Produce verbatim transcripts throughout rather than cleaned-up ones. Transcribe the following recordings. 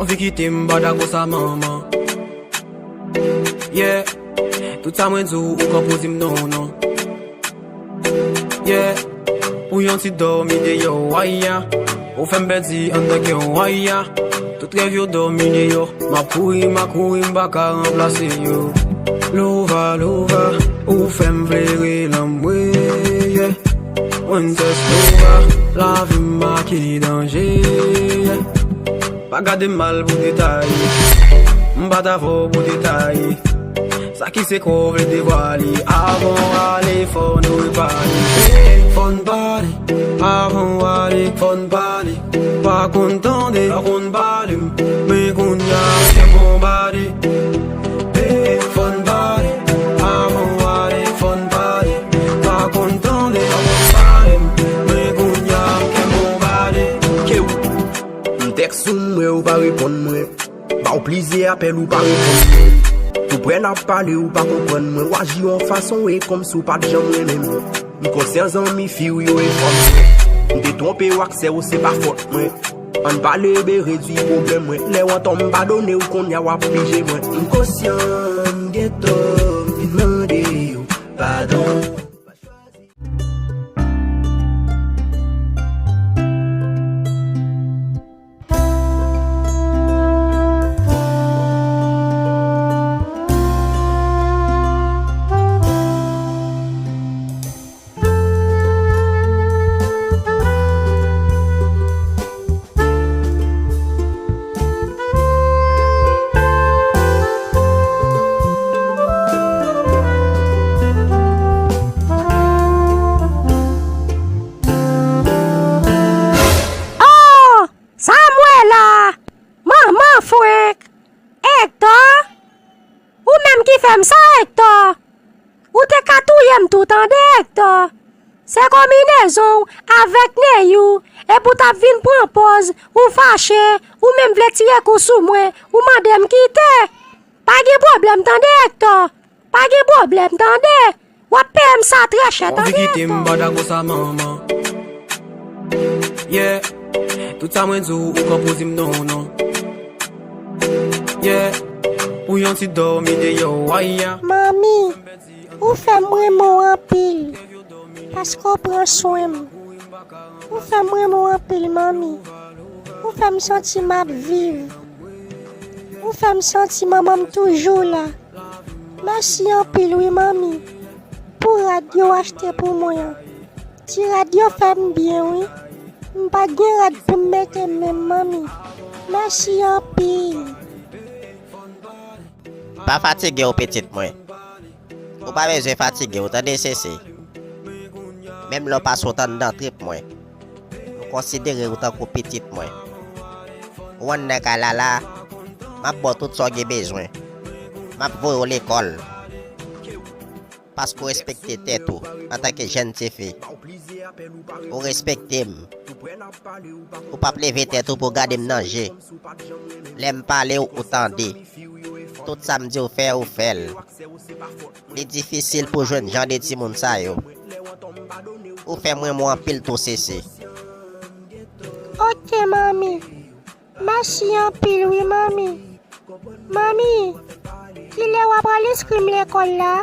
Anvi kite m pa dakò sa manman. Yeah. Tout sa mwen di w, ou konpoze m non, non. Yeah. Pou yon ti dòmi deyò, waya. Ou fè m pèdi anndan kè w, waya. Tout rèv yo dòmi deyò. M ap kouri, m ap kouri, m pa ka ranplase yo. Lova, lova, ou fè m vle rele anmwe, yeah. Princess Nova, lavi m make danje, yeah. Pa gade m mal pou detay. M pa t avè w pou detay. Sa ki sekrè w vle devwale. Avan w ale, fò nou repale. Fò n pale. Avan w ale, fò n pale. Pa konn tande, pa konn pale m. Men kounye a, m gen bon body. Fò n pale. Avan w ale, fò n pale. Pa konn tande, pa konn pale m. Men kounye a, m gen bon body. Ke w M tèks ou, m wè ou pa reponn mwen. Ba w plizyè apèl ou pa reponn mwen. Tou prè n ap pale ou pa konprann mwen. W aji yon fason e kòmsi w pa t janm renmen m. M konsyan zanmi fi w yo e fanm mwen. M te twonpe w ak sè w se pa fòt mwen. Ann pale ebe redwi pwoblèm mwen. Lè w antan m padone w kounye a w ap pije mwen. M konsyan m gen tò m vin mande w padon. Oh! Sa m wè la! Manman frenk! Hector! Ou menm ki fè m sa, Hector! Ou te ka touye m tou, tande, Hector! Se konbinezon w avèk Neyou, epi w t ap vin pran pòz, ou fache, ou menm vle tire kou sou mwen, ou mande m kite! Pa gen pwoblèm, tande, Hector! Pa gen pwoblèm, tande! W ap peye m sa trè chè, tande, Hector! Anvi kite m pa dakò sa, manman. Yeah. Tout sa mwen di w, ou konpoze m non, non. Yeah. Pou yon ti dòmi deyò, waya. Manmi, ou fè m renmen w anpil, paske w pran swen m. Ou fè m renmen w anpil, manmi. Ou fè m santi m ap viv. Ou fè m santi manman m toujou la. Mèsi anpil wi, manmi, pou rad yo w achte pou mwen an. Ti rad yo fè m byen wi. M pa t gen rad pou m mete menm, manmi. Mèsi anpil. Pa fatige w, pitit mwen. Ou pa bezwen fatige w, tande, Sese. Menm lè w pa sot anndan trip mwen, m konsidere w tankou pitit mwen. Ou anndan kay la la, m ap ba w tout sa w gen bezwen. M ap voye w lekòl. Paske w respekte tèt ou antanke jèn tifi. Ou respekte m. Ou p ap leve tèt ou pou w gade m nan je. Lè m pale w, ou tande. Tout sa m di w fè, ou fè l. Li difisil pou jwenn jan de timoun sa yo. Ou fè m renmen w anpil tou, Sese. Oke, manmi. Mèsi anpil wi, manmi. Manmi, kilè w ap al enskri m lekòl la?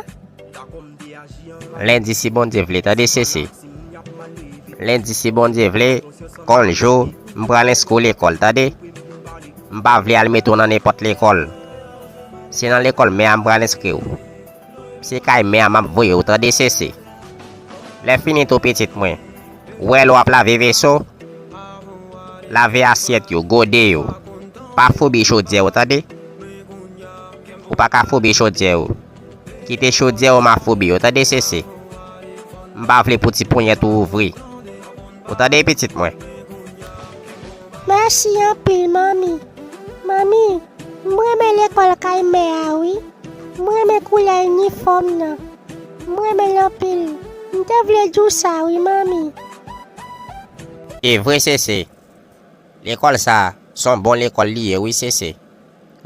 Lendi, si Bondye vle, tande, Sese. Lendi, si Bondye vle, konn jou, m pral enskri w lekòl, tande. M pa vle al mete w nan nenpòt lekòl. Se nan lekòl mè a m pral enskri w. Se kay mè a m ap voye w, tande, Sese. Lè fini tou, pitit mwen, ou wè lè w ap lave veso, lave asyèt yo, gode yo. Pa foubi chodyè w, tande. Ou pa ka foubi chodyè w. Kite chodyè w, m a foubi yo, tande, Sese. M pa vle pou ti ponyèt ou ouvri. Ou tande, pitit mwen? Mèsi anpil, manmi. Manmi, m renmen lekòl kay mè a wi. M renmen koulè inifòm nan. M renmen l anpil. M te vle di w sa wi, manmi. E vre, Sese. Lekòl sa a, s on bon lekòl li ye wi, Sese.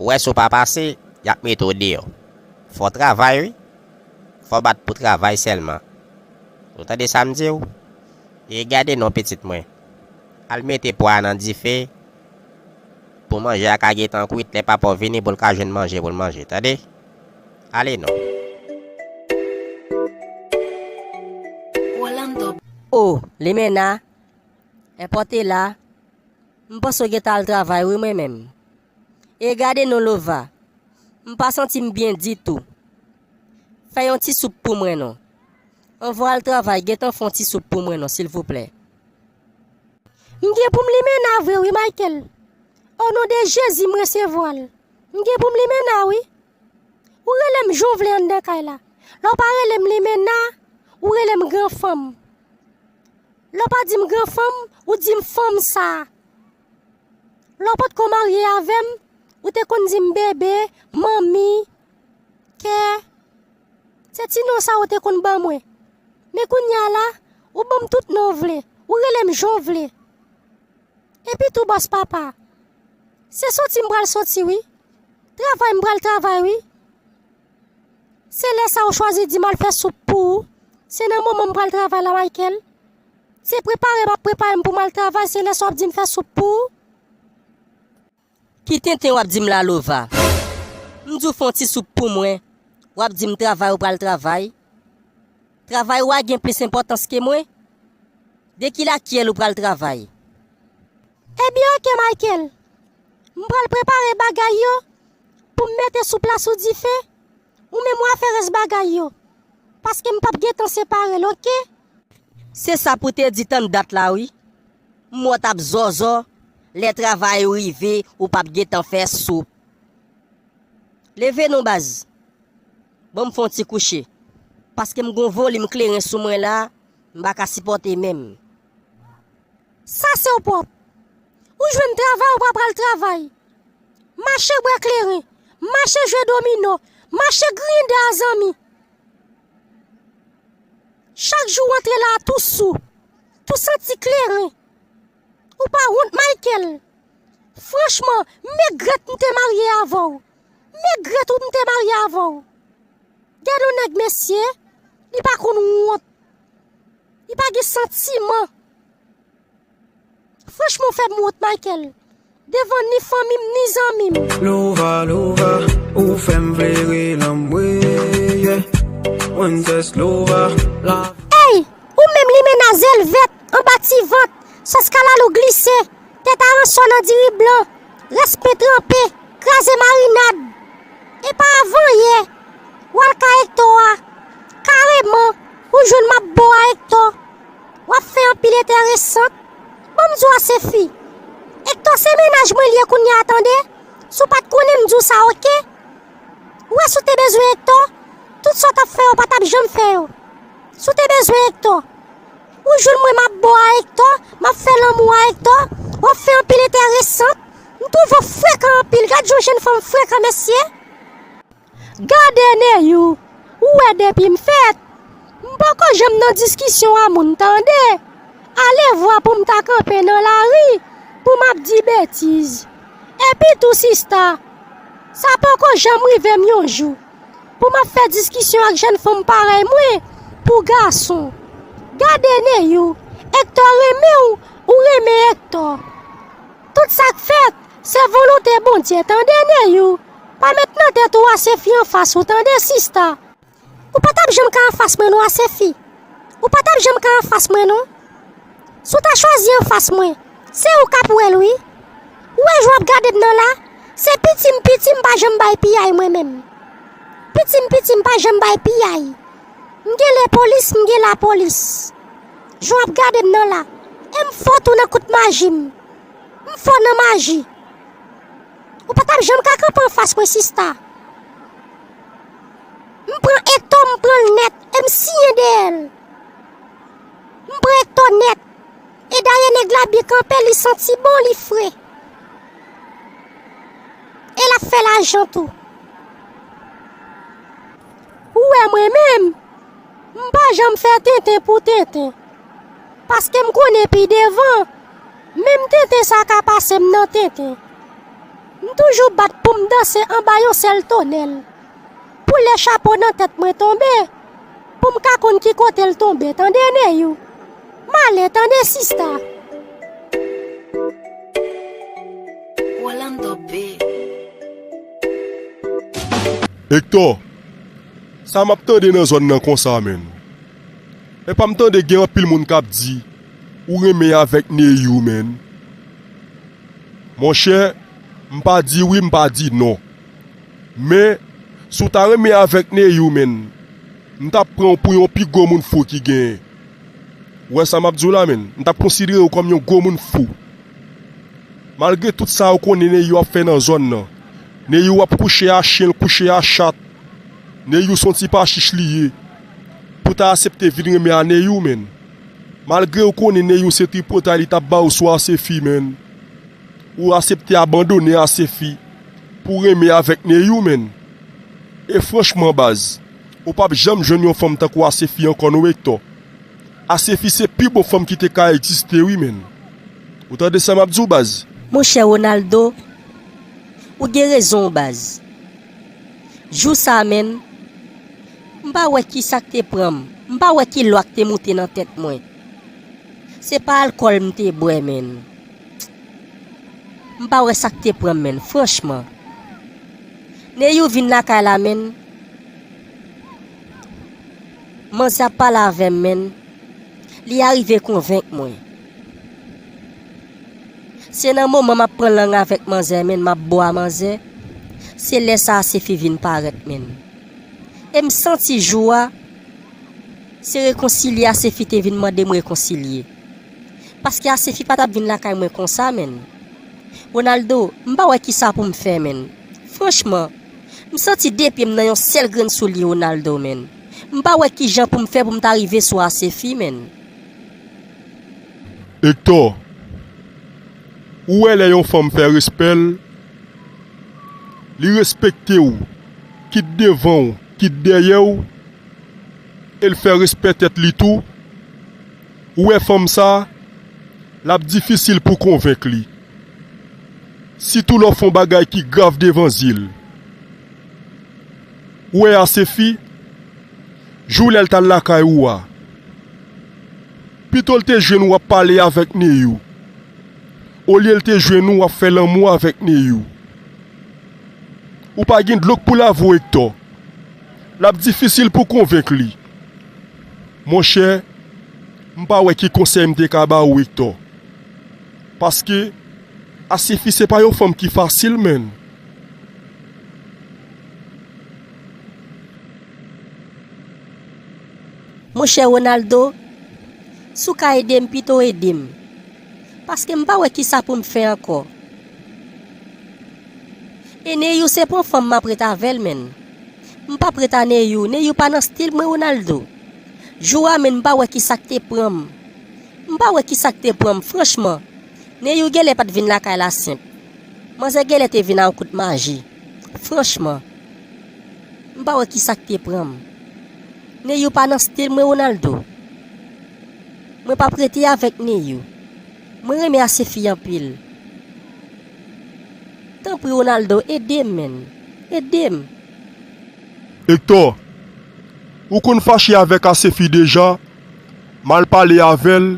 Ou wè, si w pa pase, y ap mete w deyò. Fò w travay wi. Fò w bat pou travay sèlman. Ou tande sa m di w? E gade non, pitit mwen. Al mete pwa a nan dife pou manje a ka gentan kwit, lè papa w vini pou l ka jwenn manje pou l manje, tande? Ale non. O, Limena, enpòte la, m panse w gentan al travay wi mwen menm. E gade non Lova, m pa santi m byen ditou. Fè yon ti soup pou mwen non. Anvan w al travay, gentan fè yon ti soup pou mwen non, silvouplè. M gen pou m Limena vre wi Michael. O non de Jezi m resevwa l. M gen pou m Limena wi. Ou rele m jan w vle anndan kay la. Lè w pa rele m Limena, ou rele m gran fanm. Lè w pa di m gran fanm, ou di m fanm sa. Lè w potko marye avè m, ou te konn di m bebe, manmi, kè. Se ti non sa ou te konn ban mwen. Men kounye a la, ou ban m tout non w vle, ou rele m jan w vle. Epi tou bòs papa, se soti m pral soti wi. Travay m pral travay wi. Se lè sa ou chwazi di m al fè soup pou ou. Se nan moman m pral travay la Michael. Se prepare m ap prepare m pou m al travay, se lè sa w ap di m fè soup pou ou. Ki tenten w ap di m la Lova? M di w fè yon ti soup pou mwen, w ap di m travay ou pral travay. Travay ou a gen plis enpòtans ke mwen? De ki lakyèl ou pral travay? Ebyen oke Michael, m pral prepare bagay yo pou m mete soup la sou dife, ou menm w a fè rès bagay yo, paske m p ap gentan separe l oke. Se sa pou te di tann dat la wi. M wè w t ap zòzò, lè travay ou rive ou p ap gentan fè soup. Leve non baz. Ban m fè yon ti kouche. Paske m gon volim kleren sou mwen la, m pa ka sipòte menm. Sa se w pwòp. Ou jwenn travay ou pa pral travay. Mache bwè kleren, mache jwe domino, mache griyen de a zanmi. Chak jou w antre la tou sou, tou santi kleren. Ou pa wont Michael? Franchman, m regrèt m te marye avè w. M regrèt ou m te marye avè w. Gade yon nèg mesye, li pa konn wont. Li pa gen santiman. Franchman w fè m wont Michael. Devan ni fanmi m ni zanmi m. Lova, Lova, ou fè m vle rele anmwe, yeah. Princess Lova, la. Ey! Ou menm Limena zèl vèt, anba ti vant, sòs kalalou glise, tèt aransò nan diri blan, rès pen tranpe, kraze marinad. E pa avan yè, w al kay Hector a, kareman, ou jwenn m ap bo a Hector. W ap fè anpil enteresant. Ban m di w a Sefi. Hector se mennaj mwen li ye kounye a tande. Si w pa t konnen m di w sa oke. Ou wè si w te bezwen Hector, tout sa w t ap fè yo pa t ap janm fè yo. Si w te bezwen Hector, ou jwenn mwen m ap bo a Hector, m ap fè lanmou a Hector, w ap fè anpil enteresant. M twouve w frekan anpil, gad yon jèn fanm frekan mesye. Gade Neyou, ou wè depi m fèt, m poko janm nan diskisyon a moun tande. Alevwa pou m ta kanpe nan lari pou m ap di betiz. Epi tou sista, sa poko janm rive m yon jou pou m ap fè diskisyon ak jèn fanm parèy mwen pou gason. Gade Neyou, Hector renmen w, ou renmen Hector. Tout sa k fèt, se volonte Bondye tande Neyou. Pa met nan tèt ou a se fi anfas ou tande sista. Ou pa t ap janm ka anfas mwen non a Sefi. Ou pa t ap janm ka anfas mwen non. Si w ta chwazi anfas mwen, se ou k ap wè l wi. Ou wè jan w ap gade m nan la, se piti m piti m pa janm bay piyay mwen menm. Piti m piti m pa janm bay piyay. M gen lepolis, m gen lapolis. Jan w ap gade m nan la, e m fò tou nan kout maji m. M fò nan maji. Ou pa t ap janm ka kanpe anfas mwen sista. M pran Hector, m pran l nèt, e m siyen dèyè l. M pran Hector nèt. E dayè nèg la byen kanpe, li santi bon, li fre. E l ap fè lajan tou. Ou wè mwen menm, m pa janm fè tenten pou tenten. Paske m konnen pi devan, menm tenten sa ka pase m nan tenten. M toujou bat pou m danse anba yon sèl tonèl. Pou lè chapo nan tèt mwen tonbe, pou m ka konn ki kote l tonbe, tande Neyou. M ale, tande sista. Hector, sa m ap tande nan zòn nan konsa, menn? Epa m tande gen anpil moun k ap di ou renmen avèk Neyou, menn. Monchè, m pa di wi, m pa di non. Men, si w ta renmen avèk Neyou, menn, m t ap pran w pou yon pi gwo moun fou ki genyen. Ou wè sa m ap di w la, menn? M t ap konsidere w kòm yon gwo moun fou. Malgre tout sa, ou konnen Neyou ap fè nan zòn nan. Neyou ap kouche a chen, l kouche a chat. Neyou s on ti pa chich li ye. Pou w ta aksepte vin renmen a Neyou, menn. Malgre ou konnen Neyou se tripotay li t ap ba w sou Asefi, menn. Ou aksepte abandone Asefi pou w renmen avèk Neyou, menn. E franchman, baz, ou p ap janm jwenn yon fanm tankou Asefi ankò non, Hector. Asefi se pi bon fanm ki te ka egziste wi, menn. Ou tande sa m ap di w, baz? Monchè Ronaldo, ou gen rezon w, baz. Jou sa, menn, m pa wè kisa k te pran m. M pa wè ki lwa k te moute nan tèt mwen. Se pa alkòl m te bwè, menn. M pa wè sa k te pran m, menn, franchman. Neyou vin lakay la, menn. Manzè ap pale avè m, menn. Li arive konvenk mwen. Se nan moman m ap pran lang avèk manzè, menn, m ap bo a manzè. Se lè sa a Asefi vin parèt, menn. E m santi jou a, se rekonsilye Asefi te vin mande m rekonsilye. Paske Asefi pa t ap vin lakay mwen konsa, menn. Ronaldo, m pa wè kisa pou m fè, menn. Franchman, m santi de pye m nan yon sèl grenn soulye, Ronaldo, menn. M pa wè kijan pou m fè pou m ta rive sou Asefi, menn. Hector, ou wè lè yon fanm fè respè l, li respekte w, kit devan w, kit dèyè w, e l fè respè tèt li tou, ou wè fanm sa, l ap difisil pou konvenk li. Sitou lè w fè yon bagay ki grav devan zye l. Ou wè Asefi, jou lè l t al lakay ou a, pito l te jwenn ou ap pale avèk Neyou, olye l te jwenn ou ap fè lanmou avèk Neyou. Ou pa gen dlo k pou lave w, Hector. L ap difisil pou konvenk li. Monchè, m pa wè ki konsèy m te ka ba ou, Hector. Paske Asefi se pa yon fanm ki fasil, menn. Monchè Ronaldo, si w ka ede m, pito ede m. Paske m pa wè kisa pou m fè ankò. E Neyou se pran fanm m ap ret avè l, menn. M p ap ret a Neyou. Neyou pa nan stil mwen, Ronaldo. Jou a, menn, m pa wè kisa k te pran m. M pa wè kisa k te pran m, franchman. Neyou genlè pa t vin lakay la senp. Manzè genlè te vin a yon kout maji. Franchman, m pa wè kisa k te pran m. Neyou pa nan stil mwen, Ronaldo. Mwen p ap rete avèk Neyou. Mwen renmen Asefi anpil. Tanpri, Ronaldo, ede m, menn. Ede m. Hector, ou konn fache avèk Asefi deja, m al pale avè l,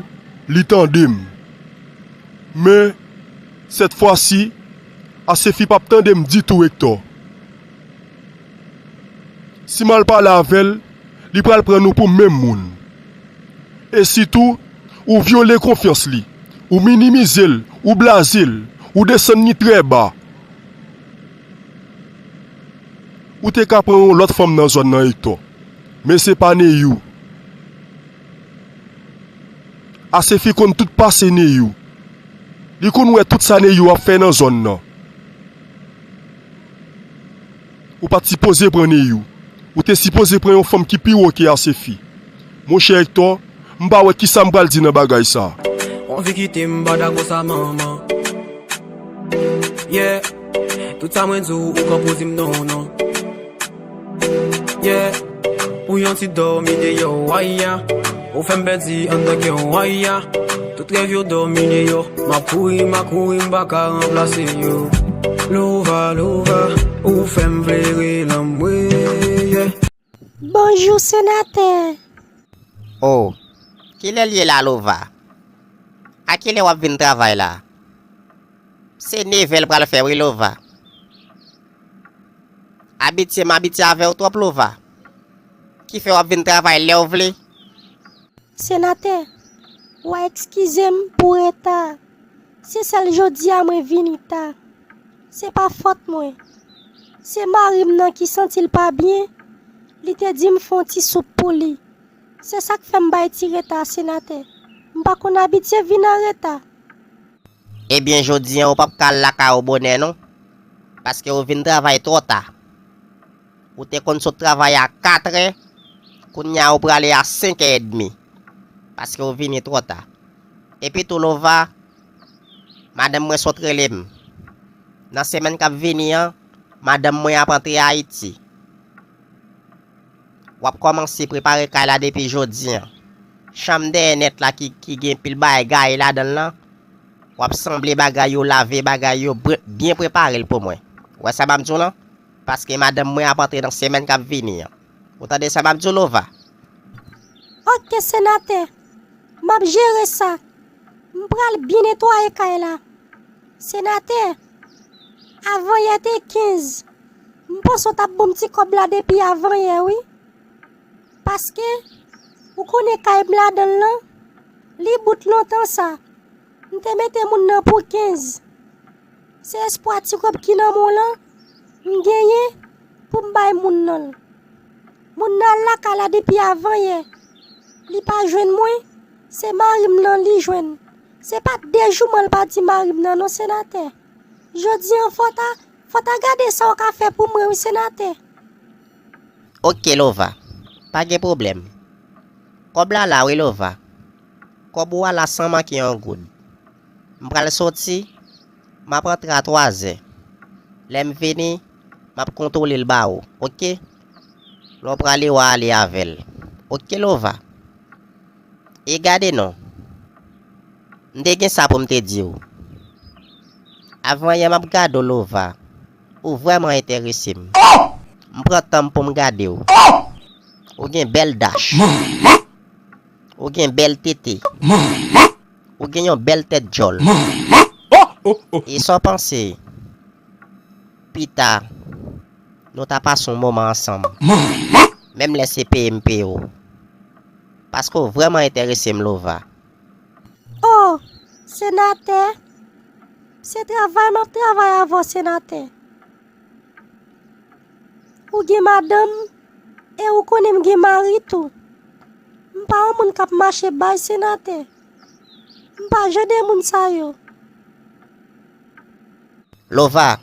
li tande m. Men, sèt fwa si, Asefi p ap tande m ditou, Hector. Si m al pale avè l, li pral pran nou pou menm moun. E sitou, ou vyole konfyans li, ou minimize l, ou blaze l, ou desann li trè ba. Ou te ka pran yon lòt fanm nan zòn nan, Hector, men se pa Neyou. Asefi konn tout pase Neyou. Li konn wè tout sa Neyou ap fè nan zòn nan. Ou pa t sipoze pran Neyou. Ou te sipoze pran yon fanm ki pi wo ke Asefi. Monchè Hector, m pa wè kisa m pral di nan bagay sa. Ou anvi kite m, m pa dakò sa, manman. Yeah. Tout sa mwen di w, ou konpoze m non, non. Yeah. Pou yon ti dòmi deyò, waya. Ou fè m pèdi anndan kè w, waya. Tout rèv yo dòmi deyò. M ap kouri, m ap kouri, m pa ka ranplase yo. Lova, Lova, ou fè m vle rele anmwe, yeah. Bonjou, senatè. Oh, kilè l ye la, Lova? A kilè w ap vin travay la? Se nevè l pral fè wi, Lova. Abitye m abitye avè w twòp, Lova. Ki fè w ap vin travay lè w vle. Senatè, w a eskize m pou reta a. Se sèl jodi a mwen vini ta. Se pa fòt mwen. Se mari m nan ki santi l pa byen, li te di m fè yon ti soup pou li. Se sa k fè m bay ti reta a, Senatè. M pa konn abitye vin an reta. Ebyen, jodi a ou p ap ka al lakay ou bonè non, paske ou vin travay twò ta. Ou te konn sot travay a katrè, kounye a ou prale a senkè edmi, paske ou vini twò ta. Epi tou, Lova, madanm mwen sot rele m. Nan semèn k ap vini an, madanm mwen ap antre Ayiti. W ap kòmanse prepare kay la depi jodi an. Chanm dèyè nèt la ki, ki gen pil bagay gaye ladan l lan, w ap sanble bagay yo, lave bagay yo, bre-, byen prepare l pou mwen. Ou wè sa m ap di w lan? Paske madanm mwen ap antre nan semèn k ap vini an. Ou tande sa m ap di w, Lova? Oke, Senatè. M ap jere sa. M pral byen netwaye kay la. Senatè, avanyè te kenz. M panse w t ap ban m ti kòb la depi avanyè, wi. Paske, ou konnen kay m ladan l lan, li bout lontan sa. M te mete moun nan pou kenz. Se espwa ti kòb ki nan men w lan, m genyen pou m bay moun nan l. Moun nan al lakay la depi avanyè. Li pa jwenn mwen, se mari m nan li jwenn. Se pa de jou mwen l pa di mari m nan non, Senatè. Jodi an, fò w ta, fò w ta gade sa w ka fè pou mwen, wi, Senatè. Oke, Lova. Pa gen pwoblèm. Kòb la la, wi, Lova. Kòb ou a la san manke yon goud. M pral soti, m ap antre a twazè. Lè m vini, m ap kontwole l ba ou, oke? Lè w prale, w a ale avè l. Oke, Lova? E gade non. M te gen sa pou m te di w. Avanyè m ap gade w, Lova. Ou vrèman enterese m. M pran tan m pou m gade w. Ou gen bèl dach. Ou gen bèl tete. Ou gen yon bèl tèt djòl. E sa w panse? Pita, nou ta pase yon moman ansanm. Menm lè se peye m peye w. Paske w vrèman enterese m, Lova. O, Senatè, se travay m ap travay avè w, Senatè. Ou gen madanm, e ou konnen m gen mari tou. M pa yon moun k ap mache bay, Senatè. M pa jan de moun sa yo. Lova,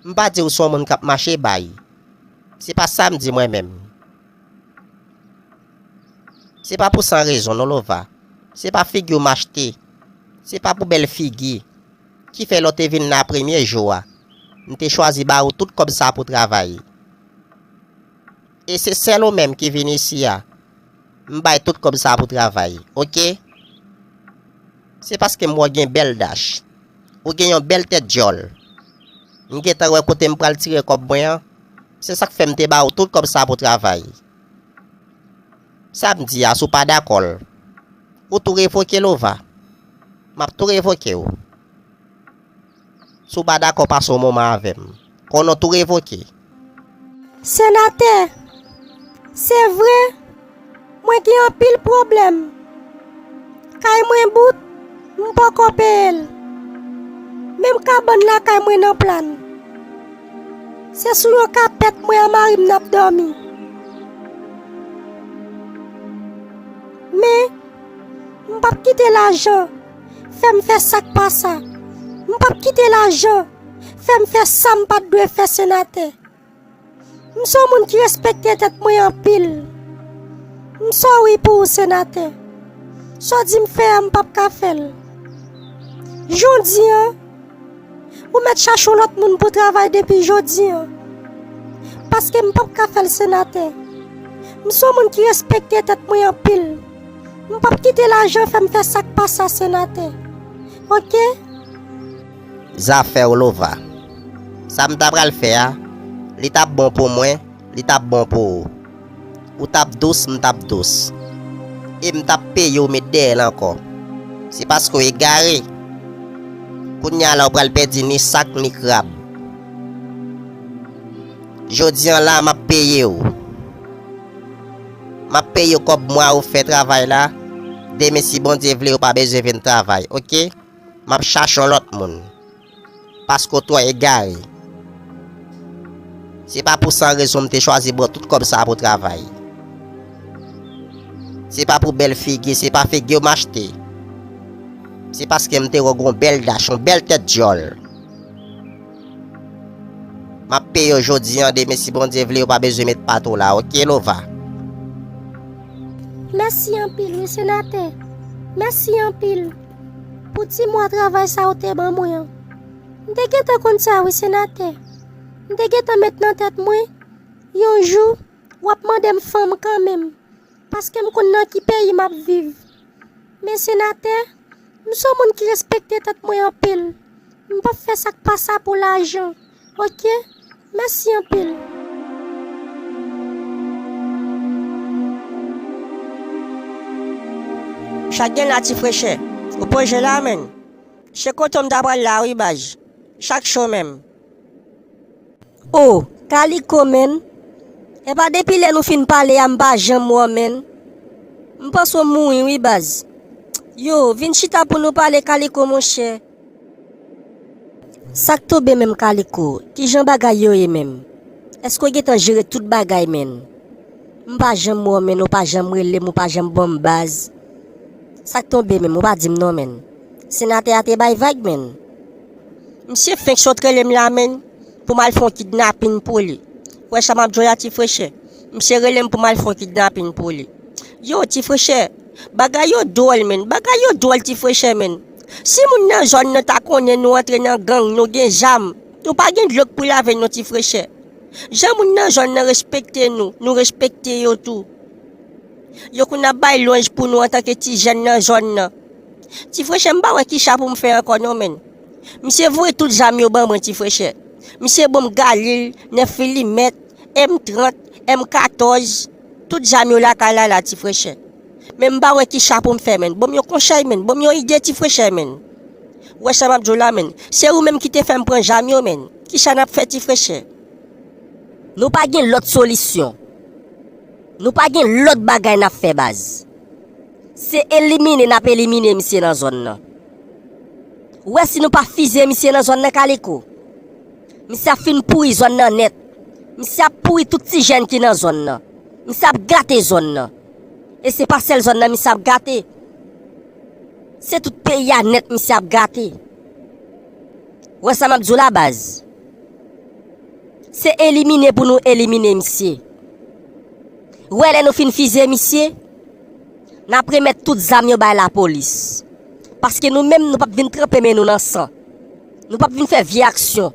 m pa di w se yon moun k ap mache bay. Se pa sa m di mwen menm. Se pa pou san rezon non, Lova. Se pa figi w m achte. Se pa pou bèl figi. Ki fè lè w te vin la premye jou a, m te chwazi ba ou tout kòb sa pou travay. E se sèl ou menm ki vin isi a. M bay tout kòb sa pou travay, oke? Se paske m wè w gen bèl dach. Ou gen yon bèl tèt djòl. M gentan wè kote m pral tire kòb mwen an. Se sa k fè m te ba ou tout kòb sa pou travay. Sa m di a, si w pa dakò l, ou tou revoke, Lova. M ap tou revoke w. Si w pa dakò pase yon moman avè m, konnen w tou revoke. Senatè, se vre, mwen gen anpil pwoblèm. Kay mwen bout, m poko peye l. Menm kabann lakay mwen nan Plàn, se sou yon kapèt mwen a mari m n ap dòmi. Men, m p ap kite lajan fè m fè sa k pa sa. M p ap kite lajan fè m fè sa m pa t dwe fè, Senatè. M se yon moun ki respekte tèt mwen anpil. M sòri pou ou, Senatè. Sa w di m fè a, m p ap ka fè l. Jan w di an, ou mèt chache yon lòt moun pou travay depi jodi an. Paske m p ap ka fè l, Senatè. M se yon moun ki respekte tèt mwen anpil. M p ap kite lajan fè m fè sa k pa sa, Senatè. Oke? Zafè w, Lova. Sa m ta pral fè a, li t ap bon pou mwen, li t ap bon pou ou. Ou t ap dous, m t ap dous. E m t ap peye w met dèyè l ankò. Se paske w egare. Kounye a la, ou pral pèdi ni sak ni krab. Jodi a la, m ap peye w. M ap peye w kòb mwa ou fè travay la. Demen, si Bondye vle, ou pa bezwen vin travay, oke? M ap chache yon lòt moun. Paske w twò egare. Se pa pou san rezon m te chwazi ba w tout kòb sa a pou travay. Se pa pou bèl figi, se pa figi w m achte. Se paske m te wè w gen yon bèl dach, yon bèl tèt djòl. M ap peye w jodi a, demen, si Bondye vle, ou pa bezwen met pat ou la, oke, Lova? Mèsi anpil, wi, senatè. Mèsi anpil pou ti mwa travay sa ou te ban mwen an. M te gentan konn sa, wi, senatè. M te gentan met nan tèt mwen, yon jou, w ap mande m fanm kanmenm. Paske m konn nan ki peyi m ap viv. Men senatè, m se yon moun ki respekte tèt mwen anpil. M p ap fè sa k pa sa pou lajan. Oke? Mèsi anpil. Chak gen la ti frechè. Ou poze la menn. Se kote w m ta pral la wi baz. Chak cho menm. O, Kaliko menn. Epa depi lè nou fin pale a m pa janm wè w menn. M panse w mouri wi baz. Yo, vin chita pou nou pale Kaliko monchè. Sa k tonbe menm Kaliko? Kijan bagay yo ye menm? Èske w gentan jere tout bagay menn? M pa janm wè w menn, ou pa janm rele m, ou pa janm ban m baz. Sa k tonbe menm, ou pa di m non menn. Senatè a te bay vag menn. Misye fenk sot rele m la menn, pou m al fè yon kidnapin pou li. Ou wè sa m ap di w la ti frechè? Misye rele m pou m al fè yon kidnapin pou li. Yo, ti frechè, bagay yo dwòl menn, bagay yo dwòl ti frechè menn. Si moun nan zòn nan ta konnen nou antre nan gang, nou gen zam, nou pa gen dlo k pou lave non ti frechè. Jan moun nan zòn nan respekte nou, nou respekte yo tou. Yo konn ap bay lwanj pou nou antanke ti jèn nan zòn nan. Ti frechè, m pa wè kisa pou m fè ankò non menn. Misye voye tout zam yo ban mwen ti frechè. Misye ban m Galil, nèf milimèt, M trant, M katòz, tout zam yo lakay la la ti frechè. Men m pa wè kisa pou m fè menn. Ban m yon konsèy menn, ban m yon ide ti frechè menn. Ou wè sa m ap di w la menn. Se ou menm ki te fè m pran zam yo menn. Kisa n ap fè ti frechè? Nou pa gen lòt solisyon. Nou pa gen lòt bagay n ap fè baz. Se elimine n ap elimine misye nan zòn nan. Ou wè si nou pa fize misye nan zòn nan Kaliko, misye ap fin pouri zòn nan nèt. Misye ap pouri tout ti jèn ki nan zòn nan. Misye ap gate zòn nan. E se pa sèl zòn nan misye ap gate. Se tout peyi a nèt misye ap gate. Ou wè sa m ap di w la baz? Se elimine pou nou elimine misye. Ou wè lè nou fin fize misye, n ap remèt tout zam yo bay lapolis. Paske nou menm nou p ap vin tranpe men nou nan san. Nou p ap vin fè vye aksyon.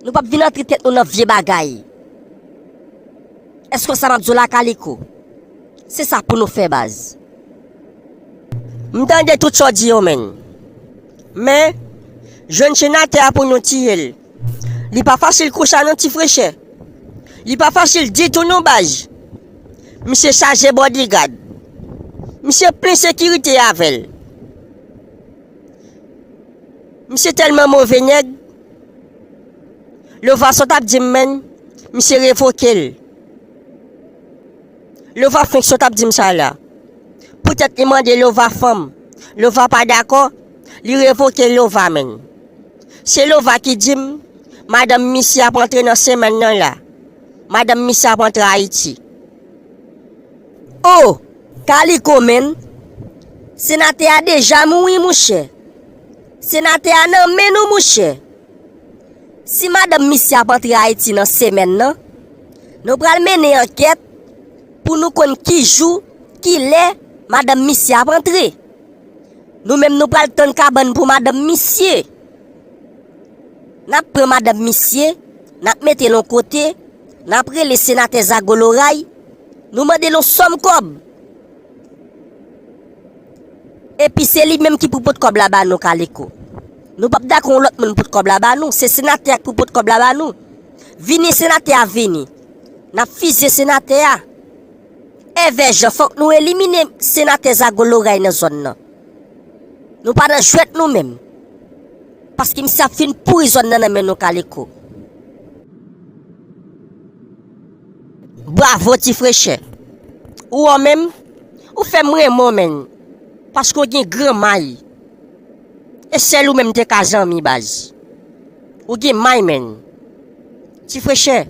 Nou p ap vin antre tèt nou nan vye bagay. Èske w sa m ap di w la Kaliko? Se sa pou nou fè baz. M tande tout sa w di yo menn. Men, jwenn senatè a pou nou tiye l. Li pa fasil konsa non ti frechè. Li pa fasil ditou non baz. Misye chaje bodigad. Misye plen sekirite avè l. Misye tèlman move nèg. Lova sot ap di m menn, misye revoke l. Lova fenk sot ap di m sa la. Poutèt li mande Lova fanm, Lova pa dakò, li revoke Lova menn. Se Lova ki di m, madanm misye ap antre nan semèn nan la. Madanm misye ap antre Ayiti. O, Kaliko menn, senatè a deja mouri mouchè. Senatè a nan men nou mouchè. Si madanm misye ap antre Ayiti nan semèn nan, nou pral mennen ankèt pou nou konn ki jou, ki lè madanm misye ap antre. Nou menm nou pral tann kabann pou madanm misye. N ap pran madanm misye, n ap mete l yon kote, n ap rele senatè Zago Loray, nou mande l yon sòm kòb. Epi se li menm ki pou pot kòb la ba nou Kaliko. Nou p ap dakò yon lòt moun pot kòb la ba nou, se senatè a k pou pot kòb la ba nou. Vini senatè a vini. N ap fize senatè a. Èvè Jan, fòk nou elimine senatè Zago Loray nan zòn nan. Nou pa nan jwèt nou menm. Paske misye ap fin pouri zòn nan nan men nou, Kaliko. Bravo, Ti Frechè. Ou wè menm, ou fè m renmen w, menn. Paske w gen gran may. E sèl ou menm te ka zanmi, baz. Ou gen may, menn. Ti Frechè,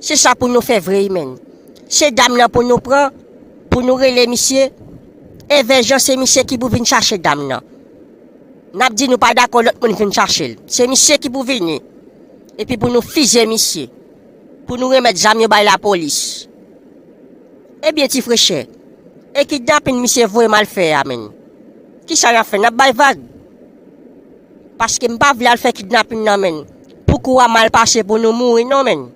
se sa pou nou fè vre, wi, menn. Se dam nan pou nou pran, pou nou rele misye. Evè Jan, se misye ki pou vin chache dam nan. N ap di nou pa dakò lòt moun vin chache l. Se misye ki pou vini. Epi pou nou fize misye. Pou nou remèt zam yo bay lapolis. Ebyen, Ti Frechè, e kidnapin misye voye m al fè a, menn? Kisa n ap fè? N ap bay vag? Paske m pa vle al fè kidnapin nan, menn. Pou kou a mal pase, pou nou mouri, non, menn.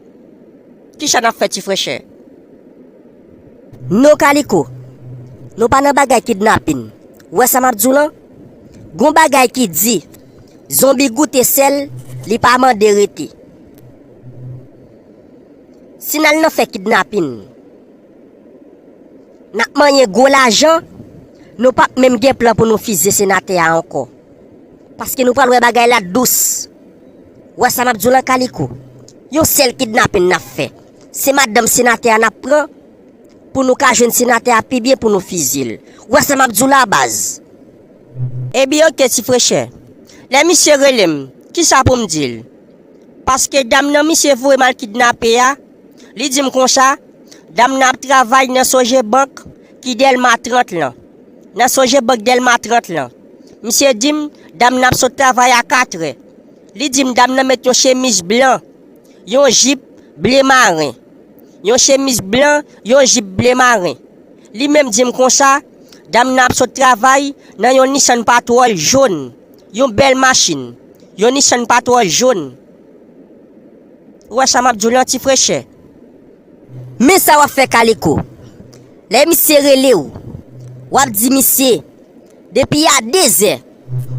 Kisa n ap fè, Ti Frechè? Non, Kaliko, nou pa nan bagay kidnapin. Ou wè sa m ap di w lan? Gon bagay ki di, zonbi goute sèl, li pa mande rete. Si n al nan fè kidnapin, n ap manyen gwo lajan, nou p ap menm gen plan pou nou fize senatè a ankò. Paske nou pral wè bagay la dous. Ou wè sa m ap di w lan, Kaliko? Yon sèl kidnapin n ap fè. Se madanm senatè a n ap pran pou nou ka jwenn senatè a pi byen pou nou fize l. Ou wè sa m ap di w la, baz? Ebyen, oke, Ti Frechè. Lè misye rele m, kisa pou m di l? Paske dam nan misye voye m al kidnape a, li di m konsa, dam nan ap travay nan Sogebank ki Dèlma trant lan. Nan Sogebank Dèlma trant lan. Misye di m, dam nan ap sot travay a katrè. Li di m, dam nan met yon chemiz blan, yon jip ble maren. Yon chemiz blan, yon jip ble maren. Li menm di m konsa, dam nan ap sot travay nan yon Nissan Patrol jòn, yon bèl machin, yon Nissan Patrol jòn. Ou wè sa m ap di w lan, Ti Frechè? Men sa w ap fè, Kaliko. Lè misye rele w, w ap di misye, depi a dezè,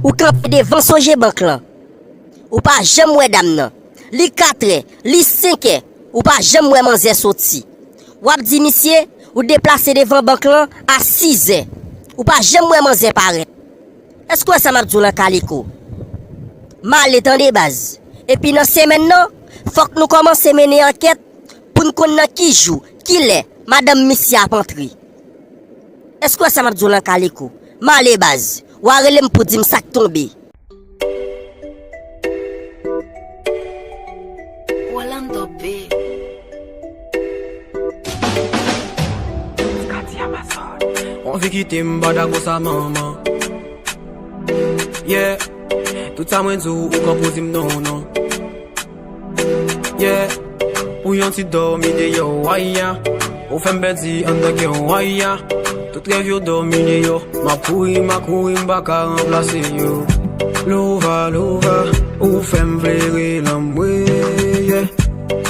ou kanpe devan Sogebank lan. Ou pa janm wè dam nan. Li katrè, li senkè, ou pa janm wè manzè soti. W ap di misye, ou deplase devan bank lan a sizè. Ou pa janm wè manzè parèt. Èske w wè sa m ap di w lan, Kaliko? M ale tande, baz. Epi nan semèn nan, fòk nou kòmanse mennen ankèt pou n konn nan ki jou, ki lè madanm misye ap antre. Èske w wè sa m ap di w lan, Kaliko? M ale, baz. W a rele m pou di m sa k tonbe. Rolando B. Scotty Amazon. Ou anvi kite m pa dakò sa manman. Yeah. Tout sa mwen di w, ou konpoze m non non. Yeah. Pou yon ti dòmi deyò, waya. Ou fè m pèdi anndan kè w, waya. Tout rèv yo dòmi deyò. M ap kouri, m ap kouri, m pa ka ranplase yo. Lova, lova, ou fè m vle rele anmwe, yeah.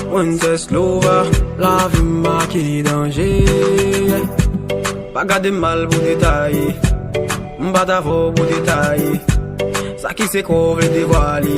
Princess lova, lavi m a ki danje, yeah. Pa gade m mal pou detay. M pa t avè w pou detay. Sa ki sekrè w vle devwale.